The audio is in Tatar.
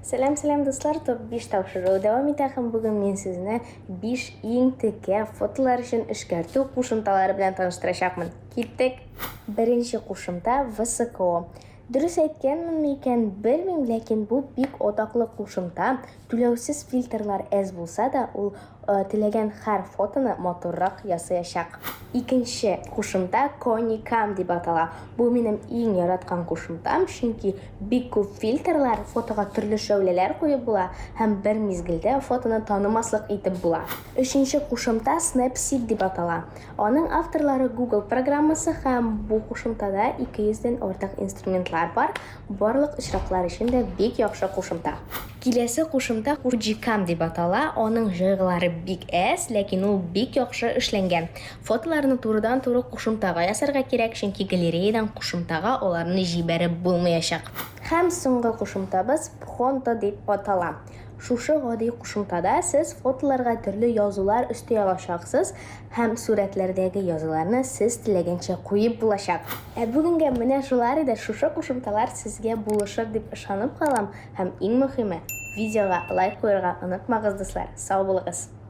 Сәлам, сәлам, дуслар! Топ 5 тапшыруы дәвам итә һәм бүген мин сезне 5 иң текә фотолар өчен эшкәртү кушымталары белән таныштырачакмын. Киттек! Беренче кушымта VSCO. Дөрес әйткәнменме икән, белмим, ләкин бу бик атаклы кушымта. Түләүсез фильтрлар әз булса да, ул теләгән һәр фотоны матуррак ясаячак. Икенче кушымта Konicam дип атала. Бу минем иң яраткан кушымтам, чөнки бик күп фильтрлар, фотога төрле шәүләләр куеп була һәм бер мизгелдә фотоны танымаслык итеп була. Өченче кушымта Snapseed дип атала. Аның авторлары Google программасы һәм бу кушымтада 200 дән артык инструментлар бар, барлык очраклар өчен дә бик яхшы кушымта. Киләсе кушымта Fujicam дип атала, аның җайгылары бик әз, ләкин ул бик яхшы эшләнгән. Фотоларны турыдан-туры кушымтага ясарга кирәк, чөнки галереядан кушымтага аларны җибәреп булмаячак. Һәм соңгы кушымтабыз Phonto дип атала. Шушы гади кушымтада сез фотоларга төрле язулар өсти алачаксыз һәм сурәтләрдәге язуларны сез теләгәнчә куеп булачак. Ә бүгенгә менә шулар иде, шушы кушымталар сезгә булышыр дип ышанып калам һәм иң мөхиме, видеога лайк куерга онытмагыз, дуслар, сау булыгыз!